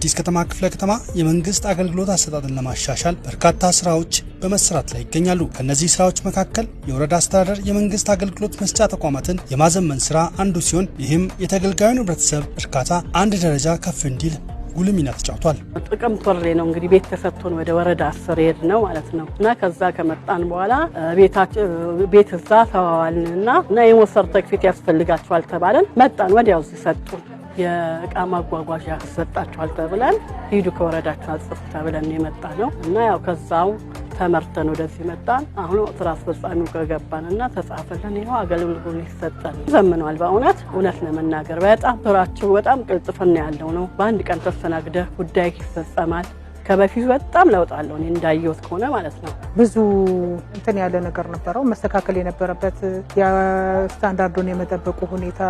በአዲስ ከተማ ክፍለ ከተማ የመንግስት አገልግሎት አሰጣጥን ለማሻሻል በርካታ ስራዎች በመሰራት ላይ ይገኛሉ። ከነዚህ ስራዎች መካከል የወረዳ አስተዳደር የመንግስት አገልግሎት መስጫ ተቋማትን የማዘመን ስራ አንዱ ሲሆን፣ ይህም የተገልጋዩን ህብረተሰብ እርካታ አንድ ደረጃ ከፍ እንዲል ጉልህ ሚና ተጫውቷል። ጥቅምት ወር ላይ ነው እንግዲህ ቤት ተሰጥቶን ወደ ወረዳ 10 የሄድነው ማለት ነው። እና ከዛ ከመጣን በኋላ ቤት እዛ ተዋዋልንና እና የሞት ሰርተፊኬት ያስፈልጋቸዋል ተባለን። መጣን፣ ወዲያው እዚህ ሰጡን። የእቃ ማጓጓዣ ይሰጣችኋል ተብለን፣ ሂዱ ከወረዳችሁ አጽፉ ተብለን የመጣነው። እና ያው ከዛው ተመርተን ወደዚህ መጣን። አሁን ስራ አስፈጻሚው ከገባንና ተጻፈልን፣ ይኸው አገልግሎት ይሰጠን ዘምኗል። በእውነት እውነት ለመናገር በጣም ስራቸው በጣም ቅልጥፍና ያለው ነው። በአንድ ቀን ተስተናግደህ ጉዳይ ይፈጸማል። ከበፊቱ በጣም ለውጥ አለው፣ እኔ እንዳየሁት ከሆነ ማለት ነው። ብዙ እንትን ያለ ነገር ነበረው፣ መስተካከል የነበረበት የስታንዳርዱን የመጠበቁ ሁኔታ፣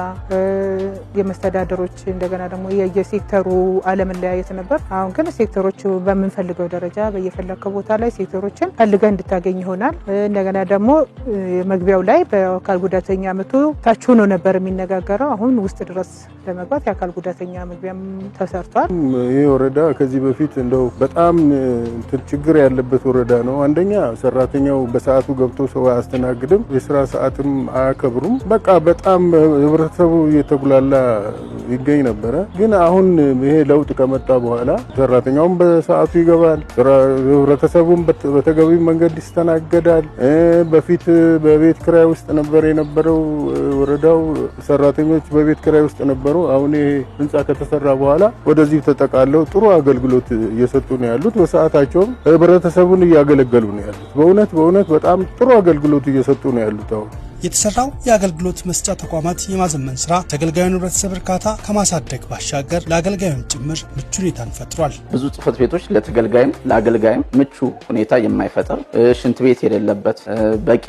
የመስተዳደሮች እንደገና ደግሞ የየሴክተሩ አለመለያየት ነበር። አሁን ግን ሴክተሮቹ በምንፈልገው ደረጃ በየፈለግከው ቦታ ላይ ሴክተሮችን ፈልገህ እንድታገኝ ይሆናል። እንደገና ደግሞ መግቢያው ላይ በአካል ጉዳተኛ መቶ ታች ሆኖ ነበር የሚነጋገረው። አሁን ውስጥ ድረስ ለመግባት የአካል ጉዳተኛ መግቢያም ተሰርቷል። ይህ ወረዳ ከዚህ በፊት እንደው በጣም ችግር ያለበት ወረዳ ነው። አንደኛ ሰራተኛው በሰዓቱ ገብቶ ሰው አያስተናግድም፣ የስራ ሰዓትም አያከብሩም። በቃ በጣም ህብረተሰቡ እየተጉላላ ይገኝ ነበረ። ግን አሁን ይሄ ለውጥ ከመጣ በኋላ ሰራተኛውም በሰዓቱ ይገባል፣ ህብረተሰቡም በተገቢ መንገድ ይስተናገዳል። በፊት በቤት ክራይ ውስጥ ነበር የነበረው ወረዳው፣ ሰራተኞች በቤት ክራይ ውስጥ ነበሩ። አሁን ይሄ ህንፃ ከተሰራ በኋላ ወደዚህ ተጠቃለው ጥሩ አገልግሎት እየሰጡ ነው ያሉት። በሰዓታቸውም ህብረተሰቡን እያገለገሉ ነው ያሉት። በእውነት በእውነት በጣም ጥሩ አገልግሎት እየሰጡ ነው ያሉት አሁን። የተሰራው የአገልግሎት መስጫ ተቋማት የማዘመን ስራ ተገልጋዩን ህብረተሰብ እርካታ ከማሳደግ ባሻገር ለአገልጋዩም ጭምር ምቹ ሁኔታን ፈጥሯል። ብዙ ጽህፈት ቤቶች ለተገልጋይም ለአገልጋይም ምቹ ሁኔታ የማይፈጥር፣ ሽንት ቤት የሌለበት፣ በቂ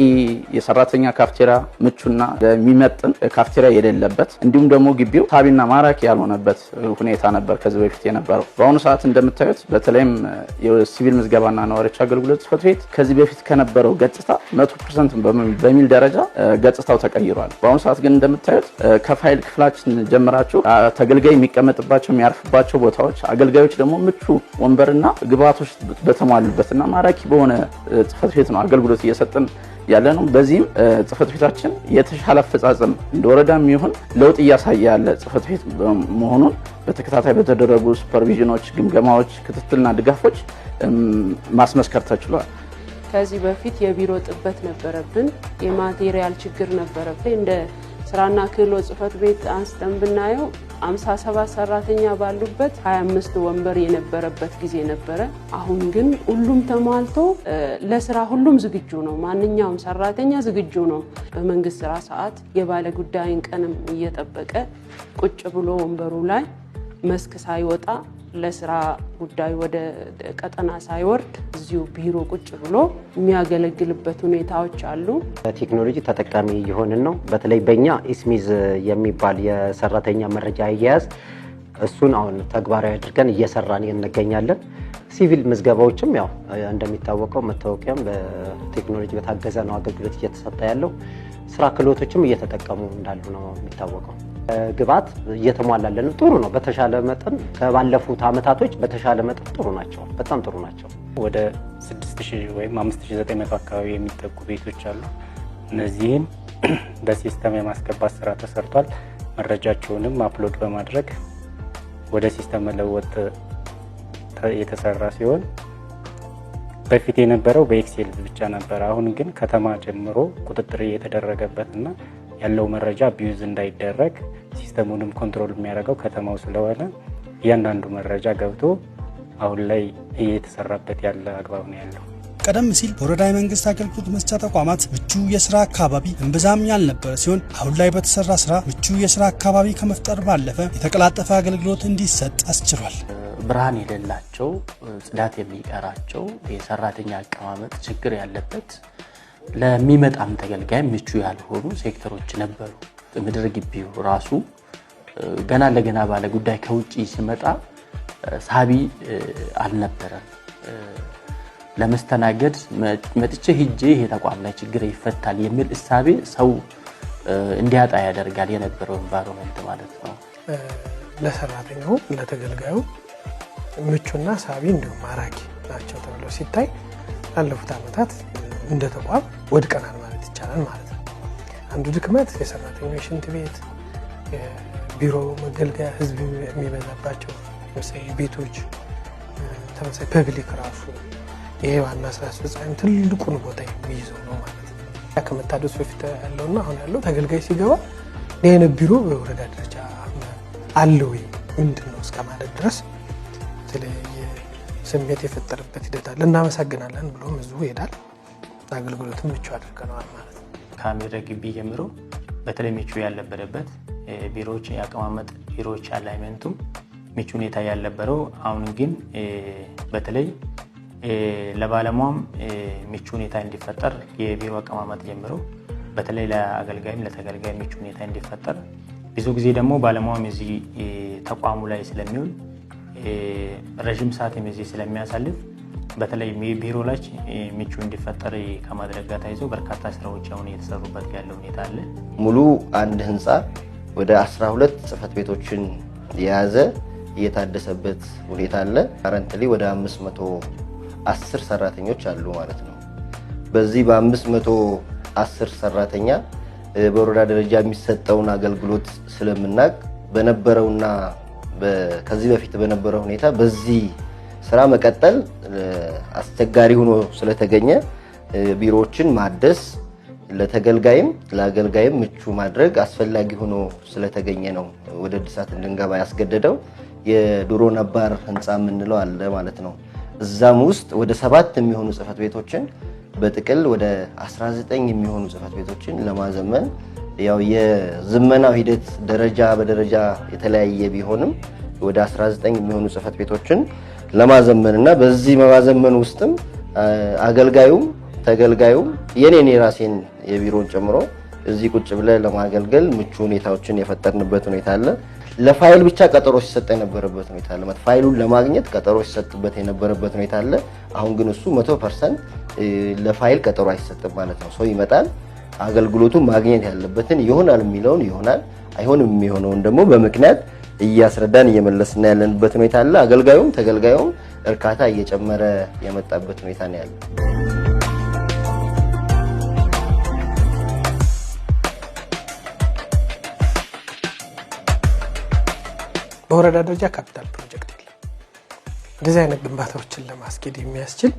የሰራተኛ ካፍቴሪያ፣ ምቹና የሚመጥን ካፍቴሪያ የሌለበት፣ እንዲሁም ደግሞ ግቢው ሳቢና ማራኪ ያልሆነበት ሁኔታ ነበር ከዚህ በፊት የነበረው። በአሁኑ ሰዓት እንደምታዩት በተለይም የሲቪል ምዝገባና ነዋሪዎች አገልግሎት ጽህፈት ቤት ከዚህ በፊት ከነበረው ገጽታ 100% በሚል ደረጃ ገጽታው ተቀይሯል። በአሁኑ ሰዓት ግን እንደምታዩት ከፋይል ክፍላችን ጀምራችሁ ተገልጋይ የሚቀመጥባቸው፣ የሚያርፍባቸው ቦታዎች፣ አገልጋዮች ደግሞ ምቹ ወንበርና ግብዓቶች በተሟሉበትና ማራኪ በሆነ ጽህፈት ቤት ነው አገልግሎት እየሰጠን ያለ ነው። በዚህም ጽህፈት ቤታችን የተሻለ አፈጻጸም እንደ ወረዳም ይሁን ለውጥ እያሳየ ያለ ጽህፈት ቤት መሆኑን በተከታታይ በተደረጉ supervision ኖች፣ ግምገማዎች፣ ክትትልና ድጋፎች ማስመስከር ተችሏል። ከዚህ በፊት የቢሮ ጥበት ነበረብን፣ የ material ችግር ነበረብን። እንደ ስራና ክህሎት ጽህፈት ቤት አንስተን ብናየው 57 ሰራተኛ ባሉበት 25 ወንበር የነበረበት ጊዜ ነበረ። አሁን ግን ሁሉም ተሟልቶ ለስራ ሁሉም ዝግጁ ነው። ማንኛውም ሰራተኛ ዝግጁ ነው። በመንግስት ስራ ሰዓት የባለ ጉዳይን ቀንም እየጠበቀ ቁጭ ብሎ ወንበሩ ላይ መስክ ሳይወጣ፣ ለስራ ጉዳይ ወደ ቀጠና ሳይወርድ እዚሁ ቢሮ ቁጭ ብሎ የሚያገለግልበት ሁኔታዎች አሉ። ቴክኖሎጂ ተጠቃሚ እየሆንን ነው። በተለይ በእኛ ኢስሚዝ የሚባል የሰራተኛ መረጃ አያያዝ እሱን አሁን ተግባራዊ አድርገን እየሰራን እንገኛለን። ሲቪል ምዝገባዎችም ያው እንደሚታወቀው መታወቂያም በቴክኖሎጂ በታገዘ ነው አገልግሎት እየተሰጠ ያለው። ስራ ክህሎቶችም እየተጠቀሙ እንዳሉ ነው የሚታወቀው። ግብዓት እየተሟላለን ጥሩ ነው። በተሻለ መጠን ከባለፉት አመታቶች በተሻለ መጠን ጥሩ ናቸው። በጣም ጥሩ ናቸው። ወደ 6000 ወይም 5900 አካባቢ የሚጠጉ ቤቶች አሉ። እነዚህን በ system የማስገባት ስራ ተሰርቷል። መረጃቸውንም upload በማድረግ ወደ system መለወጥ የተሰራ ሲሆን በፊት የነበረው በ Excel ብቻ ነበር። አሁን ግን ከተማ ጀምሮ ቁጥጥር እየተደረገበት እና ያለው መረጃ abuse እንዳይደረግ system ኡንም control የሚያደርገው ከተማው ስለሆነ እያንዳንዱ መረጃ ገብቶ አሁን ላይ እየተሰራበት ያለ አግባብ ነው ያለው። ቀደም ሲል በወረዳ የመንግስት አገልግሎት መስጫ ተቋማት ምቹ የስራ አካባቢ እምብዛም ያልነበረ ሲሆን፣ አሁን ላይ በተሰራ ስራ ምቹ የስራ አካባቢ ከመፍጠር ባለፈ የተቀላጠፈ አገልግሎት እንዲሰጥ አስችሏል። ብርሃን የሌላቸው፣ ጽዳት የሚቀራቸው፣ የሰራተኛ አቀማመጥ ችግር ያለበት፣ ለሚመጣም ተገልጋይ ምቹ ያልሆኑ ሴክተሮች ነበሩ። ምድር ግቢው ራሱ ገና ለገና ባለ ጉዳይ ከውጭ ሲመጣ ሳቢ አልነበረም። ለመስተናገድ መጥቼ ሂጄ ይሄ ተቋም ላይ ችግር ይፈታል የሚል እሳቤ ሰው እንዲያጣ ያደርጋል የነበረው environment ማለት ነው። ለሰራተኛው ለተገልጋዩ ምቹና ሳቢ እንዲሁም ማራኪ ናቸው ተብለው ሲታይ ላለፉት ዓመታት እንደ ተቋም ወድቀናል ማለት ይቻላል ማለት ነው። አንዱ ድክመት የሰራተኞች ሽንት ቤት፣ የቢሮ መገልገያ፣ ህዝብ የሚበዛባቸው ለምሳሌ ቤቶች፣ ተመሳሳይ public ራሱ ይሄ ዋና ስራ አስፈጻሚ ትልቁን ቦታ የሚይዘው ነው ማለት ነው። ከመታደሱ በፊት ያለውና አሁን ያለው ተገልጋይ ሲገባ ይሄን ቢሮ በወረዳ ደረጃ አለ ወይ ምንድን ነው እስከ ማለት ድረስ የተለያየ ስሜት የፈጠረበት ሂደት አለ። እናመሰግናለን ብሎም ህዝቡ ይሄዳል። አገልግሎትም ምቹ አድርገነዋል ማለት ነው። ከአሜረ ግቢ ጀምሮ በተለይ ምቹ ያልነበረበት ቢሮዎች የአቀማመጥ ቢሮዎች alignment ኡም ምቹ ሁኔታ ያልነበረው አሁን ግን በተለይ ለባለሙያም ምቹ ሁኔታ እንዲፈጠር የቢሮ አቀማመጥ ጀምሮ በተለይ ለአገልጋይም ለተገልጋይ ምቹ ሁኔታ እንዲፈጠር ብዙ ጊዜ ደግሞ ባለሙያም እዚህ ተቋሙ ላይ ስለሚውል ረዥም ሰዓትም እዚህ ስለሚያሳልፍ በተለይ ቢሮ ላይ ምቹ እንዲፈጠር ከማድረግ ጋር ተያይዞ በርካታ ስራዎች አሁን እየተሰሩበት ያለው ሁኔታ አለ። ሙሉ አንድ ህንፃ ወደ 12 ጽህፈት ቤቶችን የያዘ እየታደሰበት ሁኔታ አለ። Currently ወደ 510 ሰራተኞች አሉ ማለት ነው። በዚህ በ510 ሰራተኛ በወረዳ ደረጃ የሚሰጠውን አገልግሎት ስለምናቅ በነበረውና ከዚህ በፊት በነበረው ሁኔታ በዚህ ስራ መቀጠል አስቸጋሪ ሆኖ ስለተገኘ ቢሮዎችን ማደስ ለተገልጋይም ለአገልጋይም ምቹ ማድረግ አስፈላጊ ሆኖ ስለተገኘ ነው ወደ እድሳት እንድንገባ ያስገደደው። የድሮ ነባር ህንፃ የምንለው አለ ማለት ነው። እዛም ውስጥ ወደ 7 የሚሆኑ ጽህፈት ቤቶችን በጥቅል ወደ 19 የሚሆኑ ጽህፈት ቤቶችን ለማዘመን ያው የዝመናው ሂደት ደረጃ በደረጃ የተለያየ ቢሆንም ወደ 19 የሚሆኑ ጽህፈት ቤቶችን ለማዘመንና በዚህ መማዘመን ውስጥም አገልጋዩም ተገልጋዩም የኔን የራሴን የቢሮን ጨምሮ እዚህ ቁጭ ብለ ለማገልገል ምቹ ሁኔታዎችን የፈጠርንበት ሁኔታ አለ። ለፋይል ብቻ ቀጠሮ ሲሰጥ የነበረበት ሁኔታ አለ። ፋይሉን ለማግኘት ቀጠሮ ሲሰጥበት የነበረበት ሁኔታ አለ። አሁን ግን እሱ 100% ለፋይል ቀጠሮ አይሰጥም ማለት ነው። ሰው ይመጣል፣ አገልግሎቱ ማግኘት ያለበትን ይሆናል የሚለውን ይሆናል፣ አይሆንም የሚሆነውን ደግሞ በምክንያት እያስረዳን እየመለስን ያለንበት ሁኔታ አለ። አገልጋዩም ተገልጋዩም እርካታ እየጨመረ የመጣበት ሁኔታ ነው ያለው። በወረዳ ደረጃ ካፒታል ፕሮጀክት የለም። እንደዚህ አይነት ግንባታዎችን ለማስኬድ የሚያስችል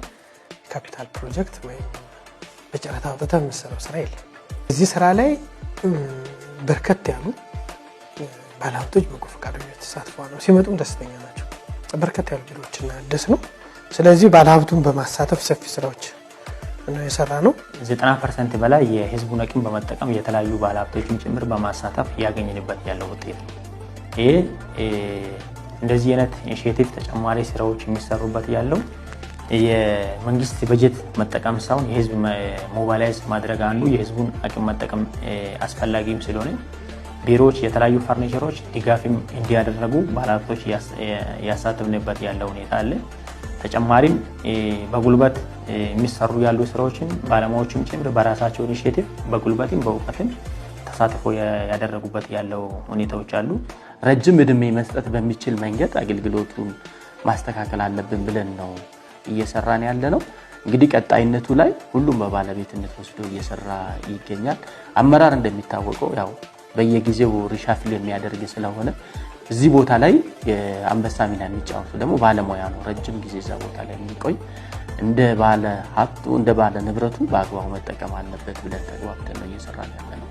ካፒታል ፕሮጀክት ወይም በጨረታ አውጥተህ የምትሰራው ስራ የለም። እዚህ ስራ ላይ በርከት ያሉ ባለሀብቶች፣ በጎ ፈቃደኞች ተሳትፈዋል ነው። ሲመጡም ደስተኛ ናቸው። በርከት ያሉ ቢሮዎችን አደስ ነው። ስለዚህ ባለሀብቱን በማሳተፍ ሰፊ ስራዎች ነው የሰራ ነው። 90% በላይ የህዝቡን አቅም በመጠቀም የተለያዩ ባለሀብቶችን ጭምር በማሳተፍ ያገኘንበት ያለው ውጤት ነው። ይሄ እንደዚህ አይነት initiative ተጨማሪ ስራዎች የሚሰሩበት ያለው የመንግስት በጀት መጠቀም ሳይሆን የህዝብ mobilize ማድረግ አንዱ የህዝቡን አቅም መጠቀም አስፈላጊም ስለሆነ ቢሮዎች የተለያዩ ፈርኒቸሮች ድጋፍም እንዲያደርጉ ባለሀብቶች ያሳተፍንበት ያለው ሁኔታ አለ። ተጨማሪም በጉልበት የሚሰሩ ያሉ ስራዎችን ባለሙያዎችም ጭምር በራሳቸው initiative በጉልበትም በእውቀትም ተሳትፎ ያደረጉበት ያለው ሁኔታዎች አሉ። ረጅም እድሜ መስጠት በሚችል መንገድ አገልግሎቱን ማስተካከል አለብን ብለን ነው እየሰራን ያለ ነው። እንግዲህ ቀጣይነቱ ላይ ሁሉም በባለቤትነት ወስዶ እየሰራ ይገኛል። አመራር እንደሚታወቀው ያው በየጊዜው reshuffle የሚያደርግ ስለሆነ እዚህ ቦታ ላይ የአንበሳ ሚና የሚጫወቱ ደግሞ ባለሙያ ነው። ረጅም ጊዜ እዛ ቦታ ላይ የሚቆይ እንደ ባለ ሀብቱ እንደ ባለ ንብረቱ በአግባቡ መጠቀም አለበት ብለን ተግባብተን ነው እየሰራን ያለ ነው።